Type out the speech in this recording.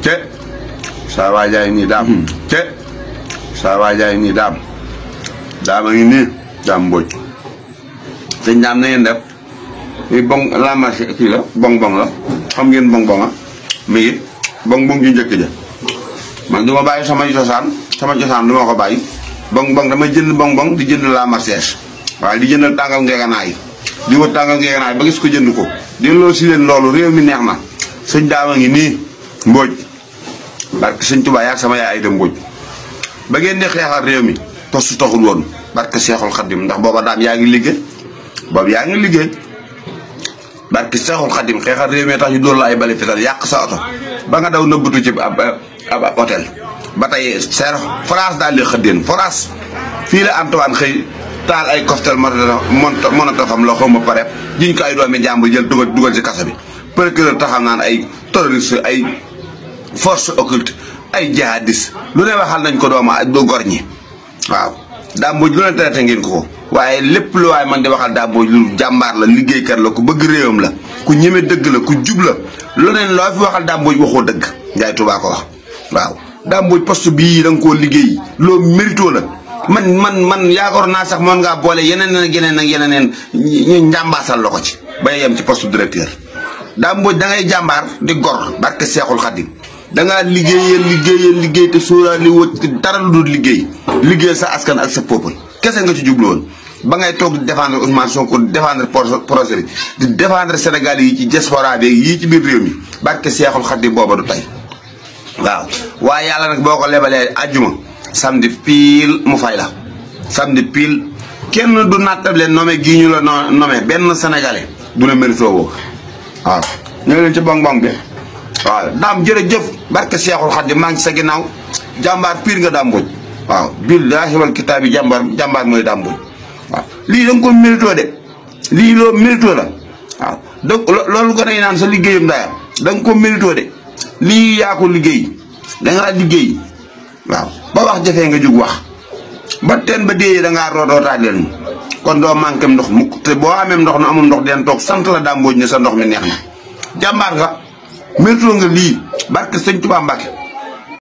te saa waajaay nii daam te saa waajaay nii daam a ngi nii daam Mbodj sëñ daam na ngeen def mi bong la marché kii la bong la xam ngeen bong mi ngi bong ju njëkk ja man du ma bàyyi sama cosaan du ma ko bàyyi bong damay jënd bong di jënd la marché waaye di jëndal tàngal ngeeganaay di wër tàngal ngeeganaay ba gis ko jënd ko di loolu si leen loolu réew mi neex na sëñ daam a ngi nii Mbodj barke sëñ Tuubaa yaag sama yaay ay dem Mbodj ba ngeen di xeexal réew mi postu taxul woon barke Seexul Xadim ndax booba daam yaa ngi liggéey barke Seexul Xadim xeexal réew mi tax ñu dóor la ay bale fital yàq sa oto ba nga daw nëbbatu ci ab hôtel ba tey France daal di xëddeen France fii la Antoine xëy taal ay cocktail monotofam la xaw ma pare jiñ ko ay doomi jàmbur jël dugal ci kaso bi procureur taxaw naan ay terroriste ay force occulte ay jihadiste lu ne waxal nañ ko du gor ñi waaw Dame Mbodj lu ne traité ngeen ko waaye lépp lu waaye man di waxal Dame Mbodj lu jàmbaar la liggéeykat la ku bëgg réewam la ku ñeme dëgg la ku jub la lu ne loo fi waxal Dame Mbodj waxoo dëgg Ndiaye Touba ko wax waaw Dame Mbodj poste bii da nga koo liggéey loo mérito la man yaakaar naa sax mën ngaa boole yeneen ak yeneen ñu njàmbaasal la ko ci ba yem ci poste directeur Dame Mbodj da ngay jàmbaar di gor barke Seexul Xadim da ngaa liggéey te sóoraale woo dara lu dul liggéey sa askan ak sa peuple kese nga ci jublu woon ba ngay toog di défendre Ousmane Sonko di défendre projet bi di défendre Sénégal yi ci diaspora bi yii ci biir réew mi barke Seexul Xadim booba du tey waaw waaye yàlla nag boo ko lebalee àjjuma samedi pile mu fay la samedi pile kenn du nattable nommé gii ñu la nommé benn sénégalais du la mérito woo waaw ñoo leen ci bong bi waaw daam jërëjëf barke Seexul Xadim maa ngi sa ginnaaw jàmbaar pire nga Dame Mbodj waaw billaahi wal kitaabi jàmbaar mooy Dame Mbodj waaw lii da nga ko mérito de lii loo mérito la waaw donc loolu gën a naan sa liggéeyam ndayam da nga ko mérito de lii yaa ko liggéey da ngaa liggéey waaw ba wax jafee nga jug wax ba teen ba déeyee da ngaa rootaaj leen kon doo manqué ndox mukk te boo amee ndox na amul ndox den toog sant la Dame Mbodj ne sa ndox mi neex na jàmbaar nga mérito nga lii barke Sëñ Tuubaa Mbàkke